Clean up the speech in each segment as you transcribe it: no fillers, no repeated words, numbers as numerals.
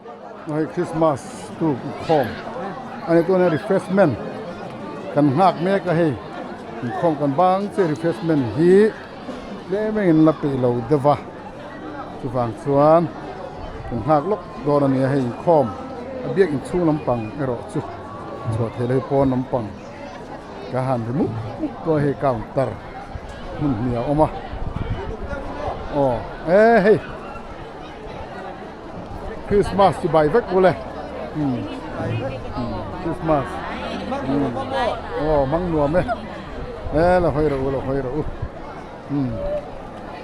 Hei Christmas tuk inkhawm a ni tuna refreshment kan nghak mek a hei inkhawm kan bang chiah refreshment hi tlem engin la peih lo deuh a chuvang chuan kan nghak lawk dawn a ni a hei inkhawm a biak inchhung lampang erawh chu chhuah theih loh hi pawn lampang ka han ri mup mup dawn a hei counter hmun hnih a awm a aw e hei. Christmas chi bai vek ule Christmas aw mang nuam e e la hawi rawh u la hawi rawh u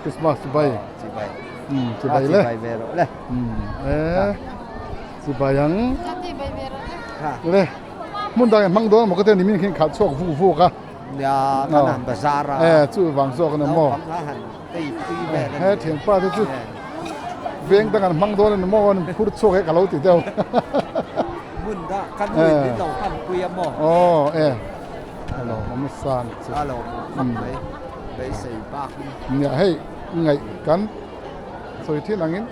Christmas chi bai chi bai le e chi bai ang le hmun dang hmang dawn maw ka te ni min khin khalh chhuak vuk vuk a nia kan han bazar a e chu vang zawk a ni maw he thianpa te chu veng dang an hmang dawn a ni maw an phur chhuak he ka lo ti deuh hmun dah kan nuin min lo hman pui a maw aw e alo awm nasa ni chu alo awm mai beisei bak in nia hei ngaih kan sawi thin angin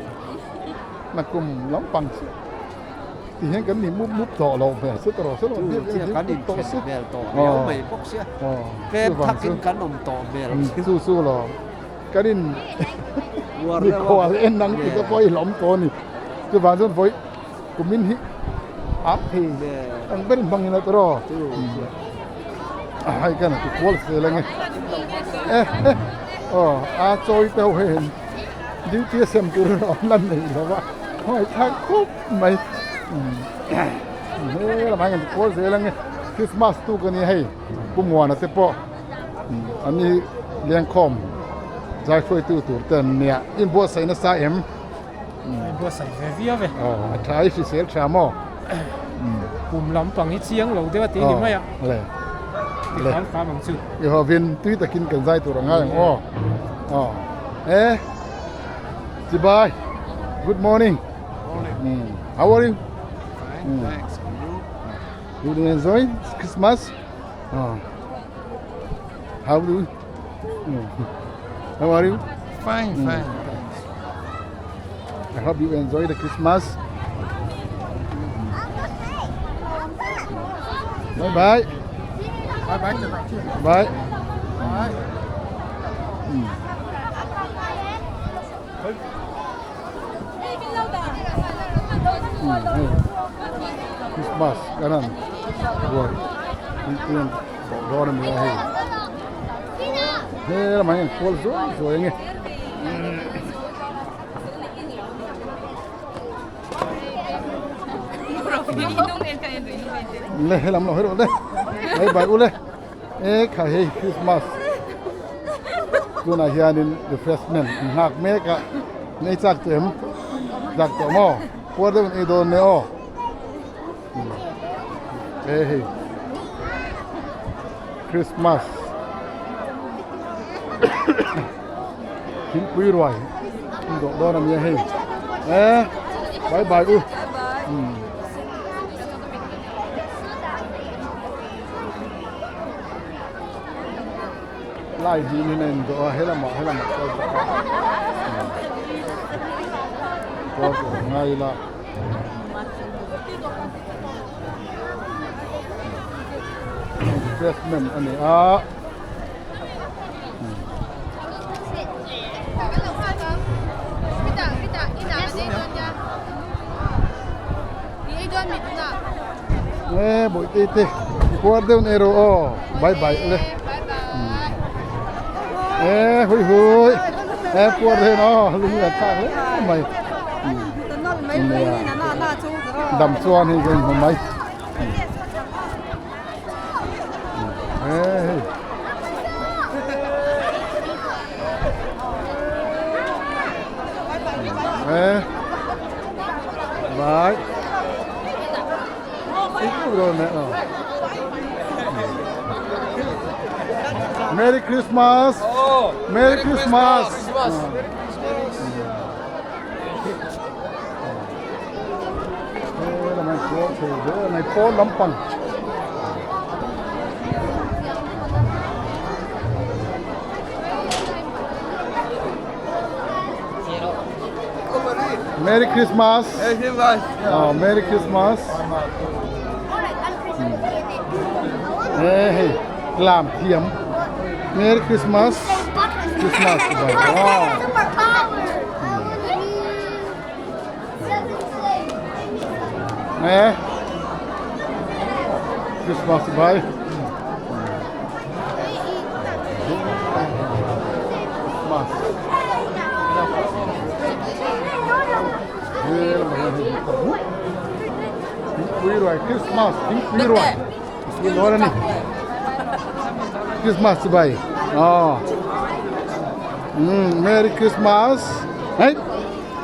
nakum lampang chu Ti hian kan ni mup mup tawh lo hmel se tawh se lo biak in kan in tawh se hmel tawh riau mai bawk sia pem thakin kan awm tawh hmel chu chu lo kan in mi khual en nang ti te pawh i hlawm tawh a ni chuvang chuan vawi kumin hi ap thei ang ber in hmang in a tawh hei kan ti kual zel ange e aw a chawi te ho hei duty a sem tur in awm lan nei lo va ngaihthlak khawp mai he lamah hian kawl zel ange Christmas tuk a ni hei Pu Muana te pawh an ni lengkhawm zai hruaitu tur te an nia inbuatsaih nasa em inbuatsaih ve viau e aw a tha i hrisel tha maw kum lampang hi chiang lo deuh a tih a ni mai a le le kham kham ang chu i hovin tui takin kan zai tur a ngai ang aw aw e chibai good morning morning how are you fine thanks and you you enjoy Christmas oh how do you how are you fine fine thanks I hope you enjoy the Christmas. Bye bye. Bye bye. Bye. Bye. Christmas kanan buai tuan dawn a ni a hei he lamah hian kual zuai zuai a nge. Le helam lo hero le bye bye ule e kha hei Christmas tunah hianin refreshment an nghak mek a nei chak tawh em chak tawh maw puar deuh an ei dawn nia aw e hei Christmas thingpui ruai an dawh dawn a nia hei e bye bye u lai hi in a indawh a helamah helamah chuan kual tur a ngai ila. Refreshment a ni a. E bawihte te puar deuh nei rawh aw bye bye ule e hui hui e puar deuh aw lung lian thlak hle mai dam chuan hei ka inhmu mai. Hey. Hey. Bye. Merry Christmas. Oh, Merry Christmas. Christmas. Merry Christmas. Này pawn lampang Merry Christmas. Oh, Merry Christmas. Hey, hey, làm thiam. Merry Christmas. Christmas. Wow. Eh. Christmas bye. Christmas. Thingpui ruai Christmas thingpui ruai thingpui dawn a ni Christmas chibai aw umm Merry Christmas hei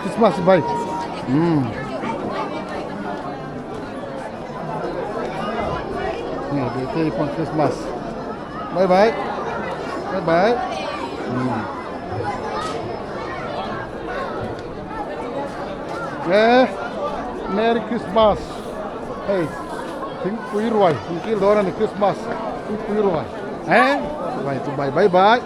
Christmas chibai umm hei bete pawn Christmas bye bye bye bye umm Eh Merry Christmas hei thingpui ruai an kil dawn a ni Christmas thingpui ruai eh bye chu bye bye bye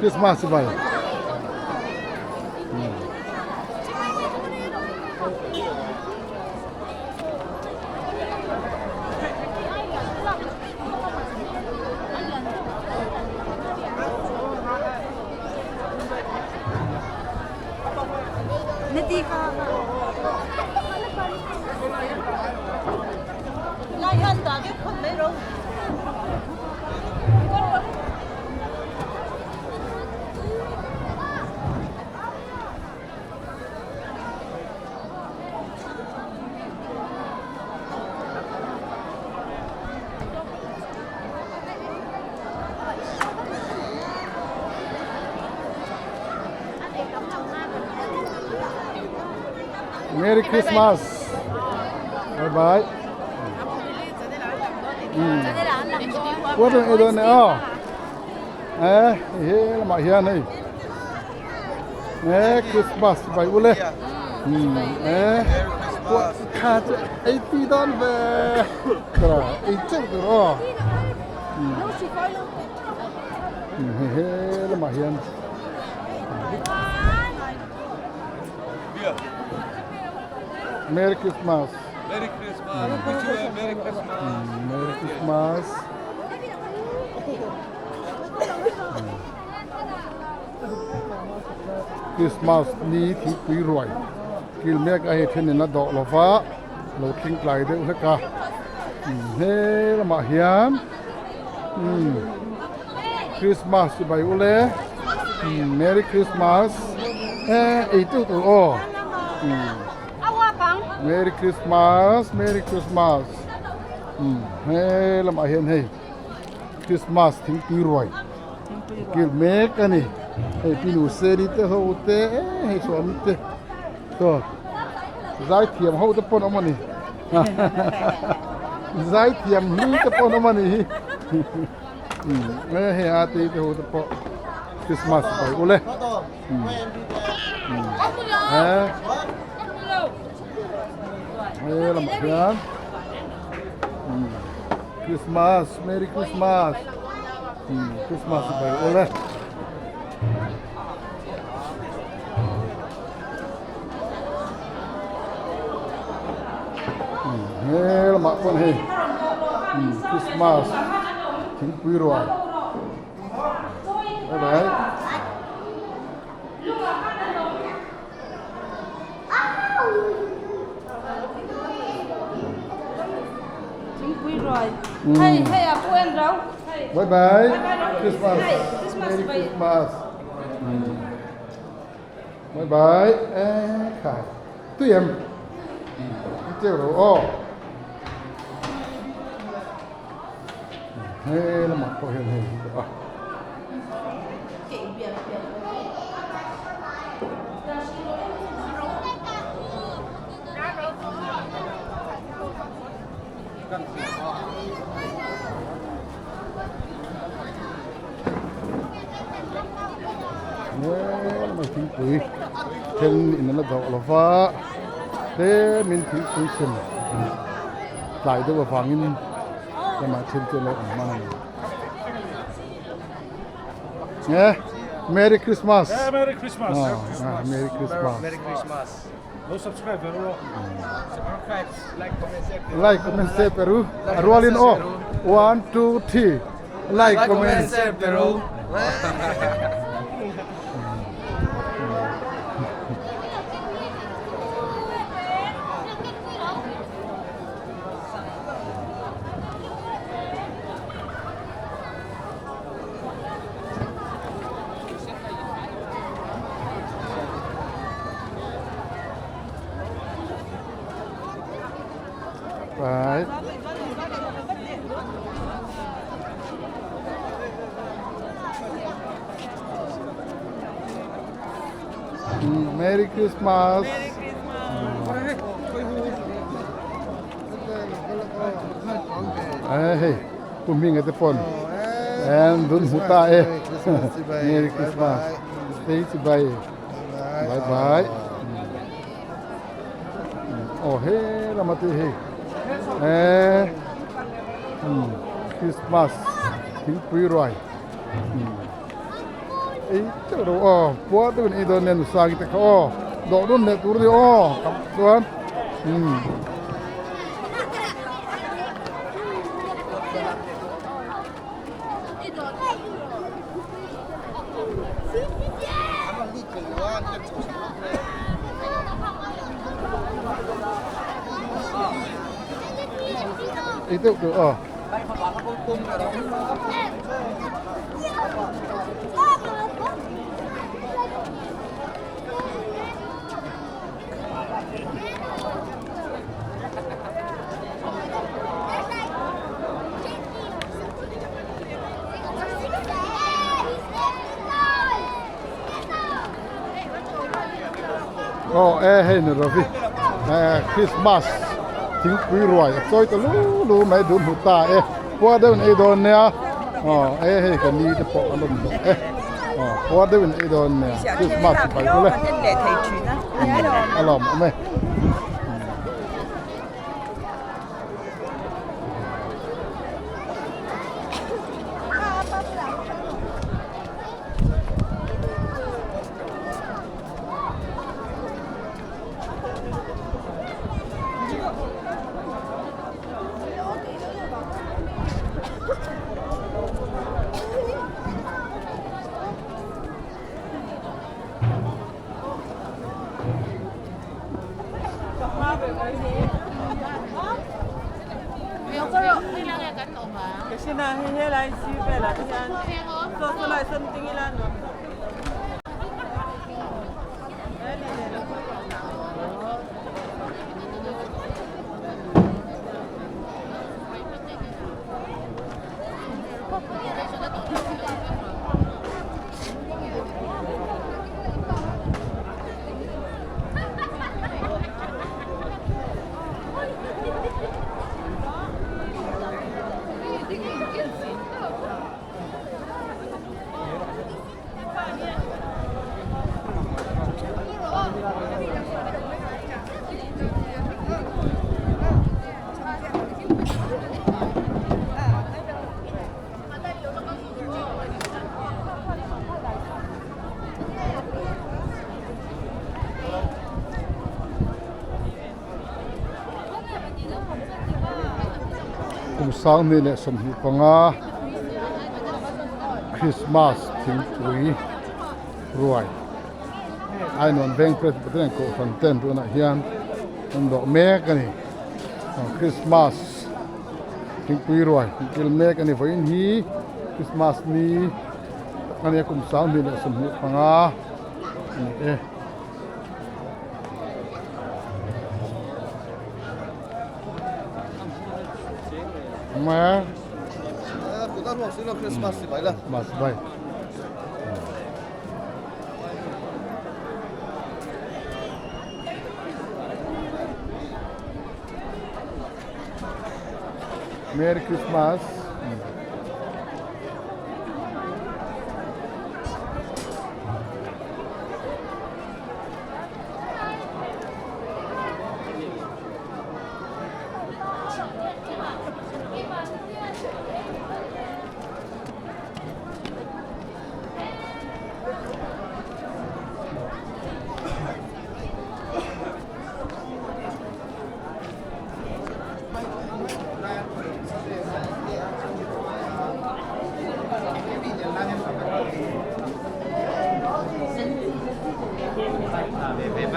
Christmas chu bye Merry Christmas. Bye bye. What are you doing now? Eh, he lamah hian hei. Eh, Christmas bai ule. Eh, kha chu ei ti dawn ve. Tara ei cheuh tur aw. Hei he lamah hian. Merry Christmas. Merry Christmas. Wish you a Merry Christmas. Merry Christmas. Christmas ni thingpui ruai kil mek a hei thenin a dawh lo va lo thleng tlai deuh hlek a he lamah hian Christmas chi bai ule Merry Christmas ei teuh tur aw Merry Christmas Merry Christmas he lamah hian hei Christmas thingpui ruai kil mek a ni hei pi nu seri te ho te hei suami te chaw zaithiam ho te pawn awm a ni zaithiam hlui te pawn awm a ni hi hei a te te ho te pawh Christmas bai ule he lamah hian Christmas Merry Christmas Christmas bai ule he lamah pawn hei Christmas thingpui ruai helai Bye bye. Christmas. Merry Christmas. Bye bye. Eh, khai. Tui em. Cheu ro aw. He lamah pawh hian hei a. Thingpui then in an la dawh lo va tlemin thingpui sen tlai deuh avangin lamah then chu a lo awm hman a ni. Merry Christmas. Yeah, Merry Christmas. Ah, Merry Christmas. Merry Christmas. Lo subscribe ve ru. Subscribe, like, comment, share. Like comment share pe ru. A rualin aw. One, two, three. Like comment. share pe ru. Right. Merry Christmas. Merry Christmas. Eh hei pu hminga te pawn en dun hmu ta e Merry Christmas stay chi bai bye bye aw he lama te hei eh Christmas thingpui ruai ei teuh lo aw puar deuhin ei dawn nia nusangi te kha aw dawh dun leh tur a ni aw kam chuan umm. Ei teuh teuh aw. Aw e hei ni Ravi Christmas thingpui ruai a chawi ta lu lu mai dun hmu ta e puar deuh in ei dawn nia aw e hei ka ni te pawh a lawm bawk e aw puar deuh in ei dawn nia Christmas pai bawlh e a lawm awm e. Kum sang ni leh 25 Christmas thingpui ruai Ainawn veng Presbyterian Kohhran ten tunah hian an dawh mek a ni Christmas thingpui ruai an kil mek a ni vawiin hi Christmas ni a nia kum 2025 a ni e. Ma Christmas bai. Merry Christmas.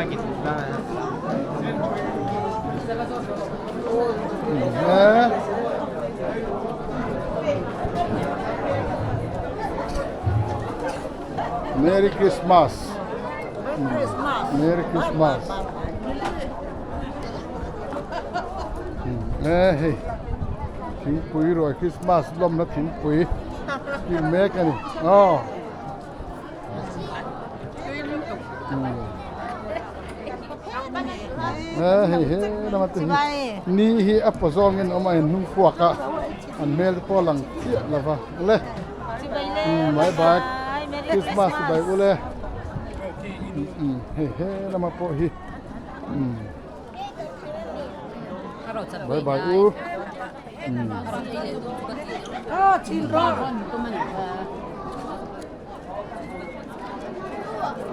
Merry Christmas Merry Christmas e hei thingpui ruai Christmas lawmna thingpui kil mek a ni aw. Hei he lama te hi ni hi a paw zawngin awm a in hnung puak a an hmel te pawh a lang chiah lo va le bye bye Christmas chibai u le hei he lama pawh hi bye bye u.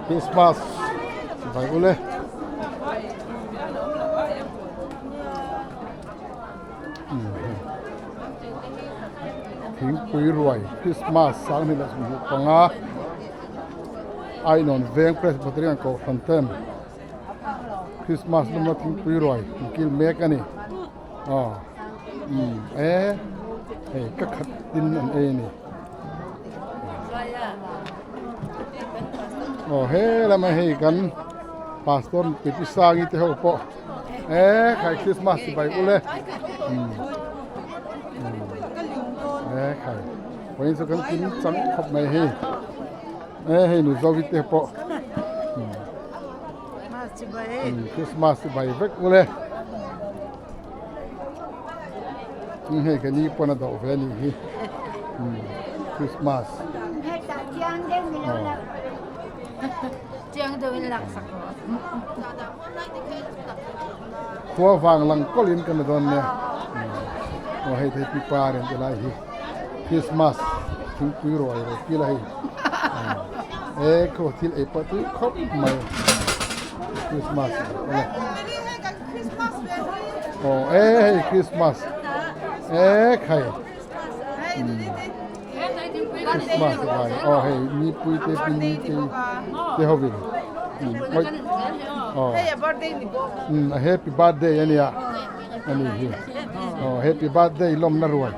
Christmas vai ule thingpui ruai Christmas sang hnih leh sawmhnih panga Ainawn veng Presbyterian Kohhran ten Christmas lawmna thingpui ruai an kil mek a ni. Aw umm e hei ka khat tin an ei a ni aw he lama hei kan pastor pipi sangi te ho pawh e khai Christmas chibai ule umm e khai vawiin chu kan kim chang khawp mai hei e hei nu zovi te pawh Christmas chibai vek ule hei ka ni pawn a doh ve a nih hi Christmas khua vang lang kawlh in kan la dawn nia aw hei te hi pipa a rawn ti lai hi Christmas thingpui ruai ro kil a hei e khaw thil ei pawh tui khawp mai Christmas awle aw e hei Christmas e khai Christmas vai aw hei mipui te pini te te hovin aw a happy birthday ania ani hi aw happy birthday lawmna ruai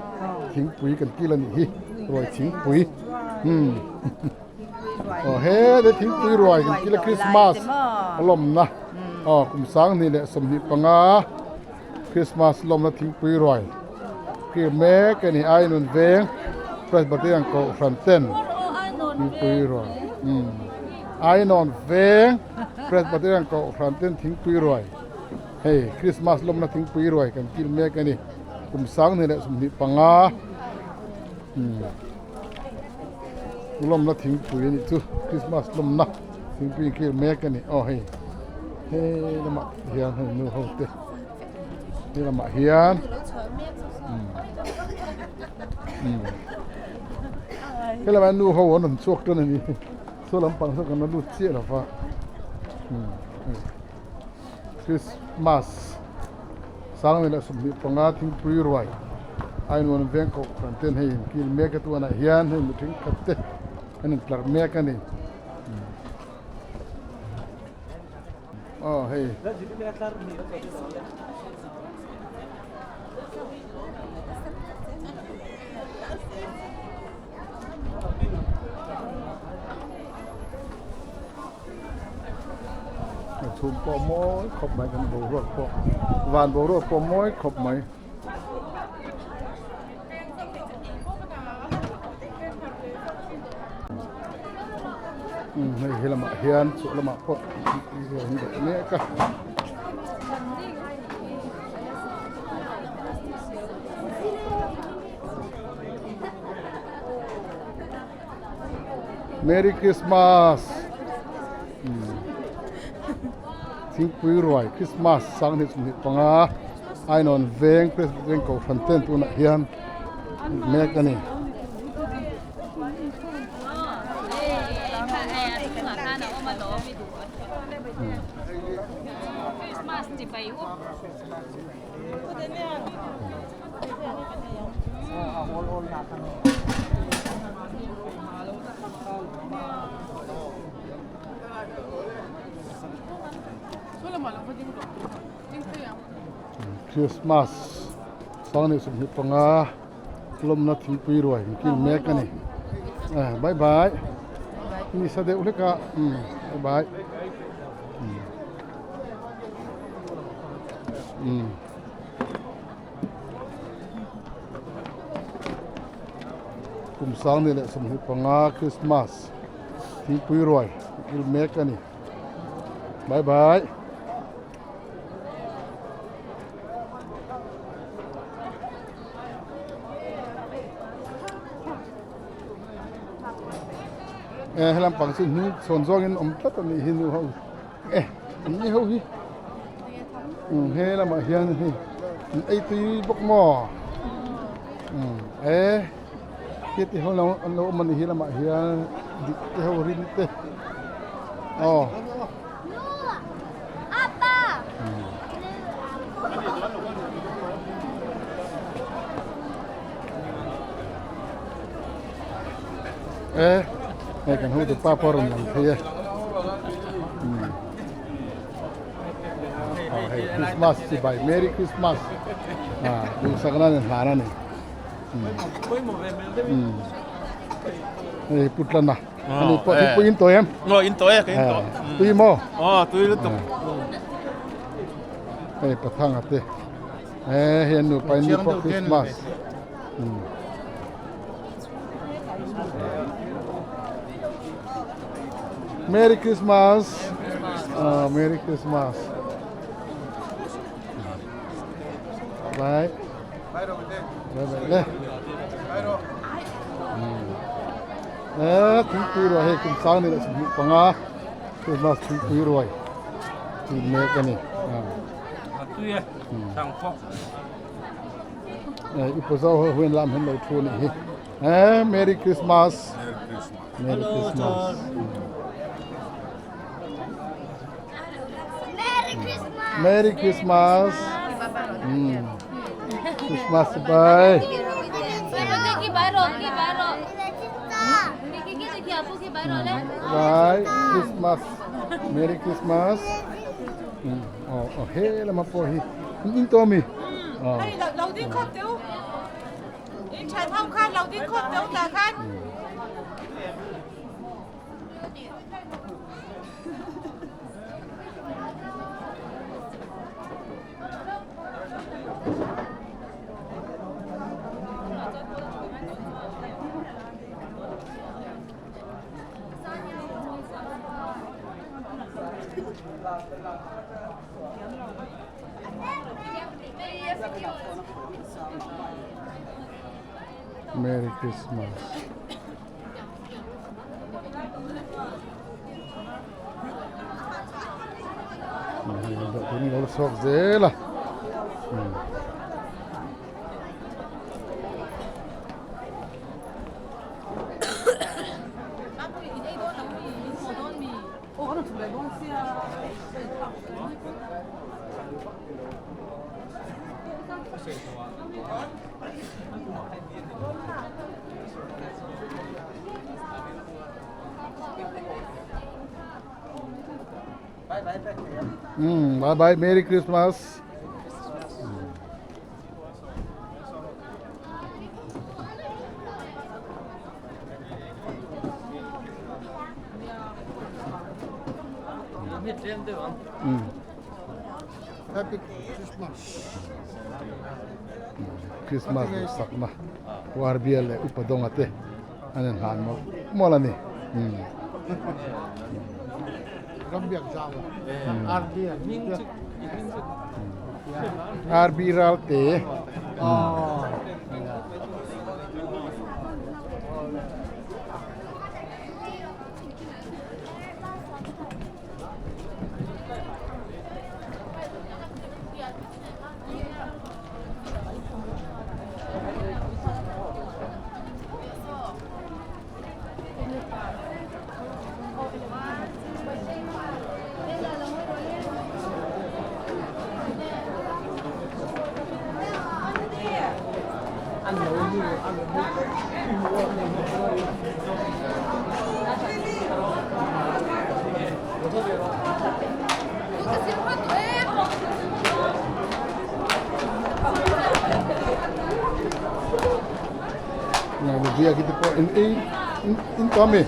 thingpui kan kil anih hi ruai thingpui umm aw he te thingpui ruai kan kil a Christmas a lawmna aw kum sanghnih leh 25 Christmas lawmna thingpui ruai kir mek a ni a inun veng Presbyterian Kohhran ten thingpui ruai umm Ainawn veng Presbyterian Kohhran ten thingpui ruai. Hei Christmas lawmna thingpui ruai kan kil mek a ni. Kum 2025 lawmna thingpui a nih chu Christmas lawmna thingpui an kil mek a ni. Aw hei he lamah hian hei nu ho te he lamah hian he lamah hian nu ho an rawn chhuak tan a ni. Saw lampang saw kan la lut chiah lo va. Christmas 2025 thingpui ruai a innuam veng kohhran ten hei in kil mek a tuanah hian hei mi thenkhat te an intlar mek a ni aw hei. A chhum pawh mawi khawp mai kan boruak pawh van boruak pawh mawi khawp mai. Hei he lamah hian chhuah lamah pawh an dawh mek a. Merry Christmas thingpui ruai Christmas 2025 Ainawn veng Presbyterian Kohhran ten tunah hian mek a ni. Christmas sang 25 lawmna thingpui ruai an kil mek a ni bye bye ni sa deuh hlek a bye bye Kum 2025 Christmas thingpui ruai an kil mek a ni bye bye. Eh helam pang chu hnung chhawn zawngin awm tlat a nih hi nu ho eh an ni ho hi um he lamah hian hei an ei tui bawk maw um eh he ti ho lo an lo awm a ni hi lamah hian dik te ho rin te aw. Eh, hei kan hotu pa pawh a rawn lang phei e. Ah, hei Christmas chibai, Merry Christmas. Ah, duhsakna nen hlan a ni. Hei Putlana. Ani pawh thingpui in tawi em? Ngo in tawi e ka in tawi. Tui maw? Aw tui lutuk. Hei pathanga te. Eh hei an nupa in ni pawh Christmas. Merry Christmas. Ah, Merry Christmas. Bye. Bye bye le. Eh thingpui ruai hei kum 2025 Christmas thingpui ruai tih mek a ni. Tui e sang pawh. Eh i puzo ho huin lam hen lo thu ni hi. Eh Merry Christmas. Merry Christmas. Merry Christmas. Merry Christmas. Christmas bye. Bye. Christmas. Merry Christmas. Oh, oh, he lama pawh hi. In to mi. Oh. Lo ding khawp teu. In than ho khan lo ding khawp teu ta khan. Merry Christmas. Lo chhuak zel a. Bye bye Merry Christmas. Happy Christmas. Christmas duhsakna war bial leh upa dawnga te an in hlan mawlh mawlh a ni. RB Ralte. Biak te pawh in ei in tawh ami?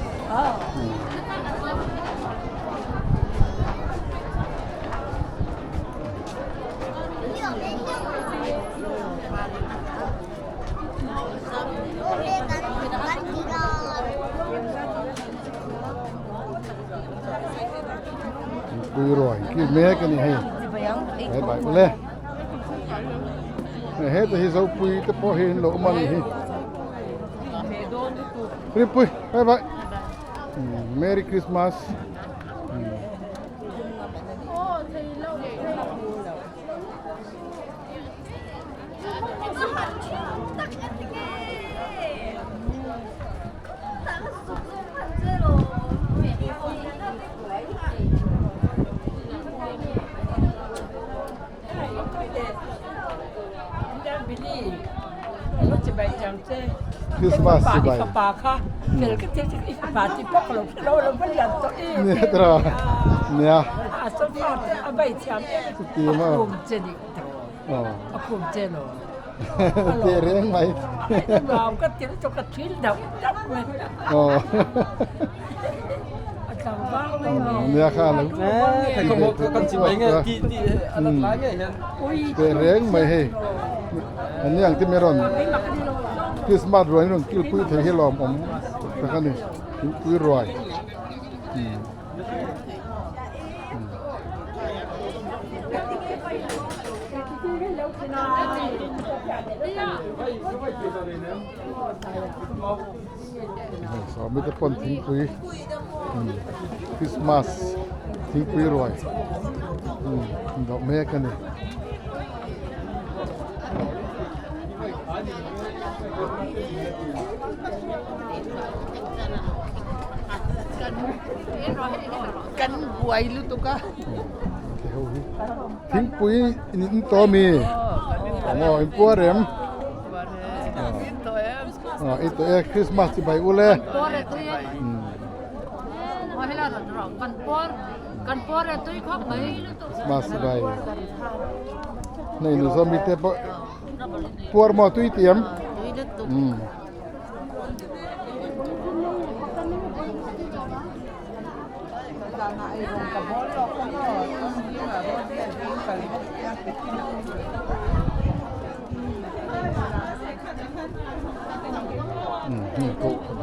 Pui ruai ki mek a ni hei bye bye ule heta hi zopui te pawh hi an lo awm a ni hi Rinpui bye bye Merry Christmas. Christmas chibai. Nia tiraw nia. Chuti maw. Teh reng mai. Nia kha lo. Teh reng mai hei. An ni ang te mai rawn Christmas ruai in rawn kilpui thei hi lawmawm tak a ni. Thingpui ruai. Sawmi te pawn thingpui Christmas thingpui ruai dawh mek a ni. Kan buai lutuk a. Thingpui in in tawh ami? Maw in puar em? I tawh e Christmas chi bai ule. Puar e tui e. Kan puar kan puar e tui khawp mai. Christmas chi bai. Nei nu zawm te pawh puar maw tui ti em? Tui lutuk.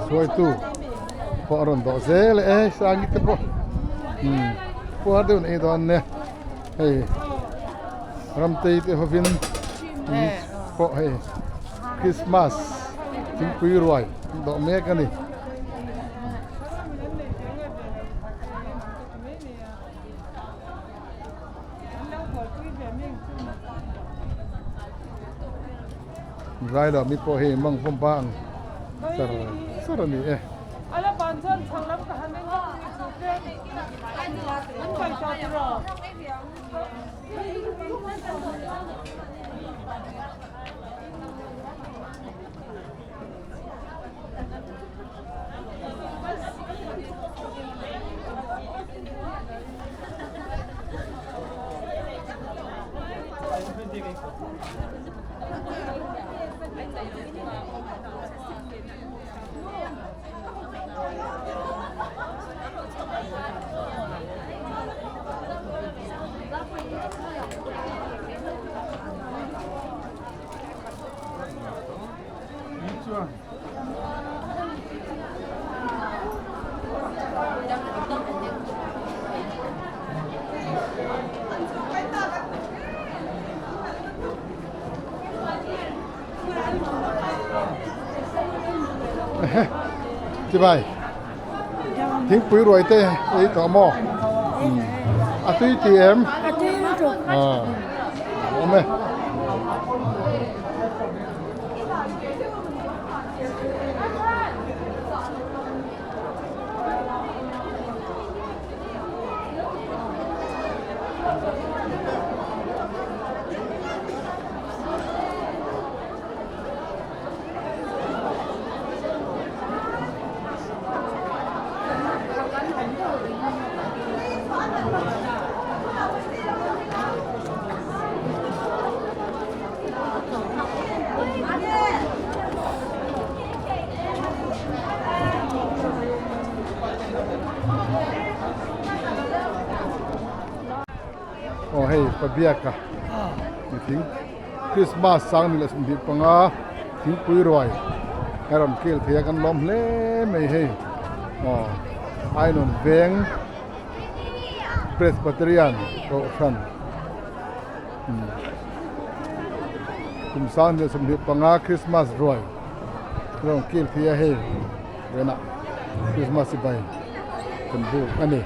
Hruaitu pawh a rawn dawh zel e sangi te pawh puar deuh an ei dawn nia hei ramtei te hovin pawh hei Christmas thingpui ruai an dawh mek a ni. Lai lo mi pawh hei mang fawm bang char char a ni e. Chibai thingpui ruai te ei tawh maw a tui ti em a tui lutuk a awm e. Aw hei Pabiaka ni thing Christmas sang ni leh 25 thingpui ruai a rawn kil thei a kan lawm hle mai hei aw Ainawn veng Presbyterian Kohhran kum 2025 Christmas ruai a rawn kil thei a hei tunah Christmas chibai kan buk a ni.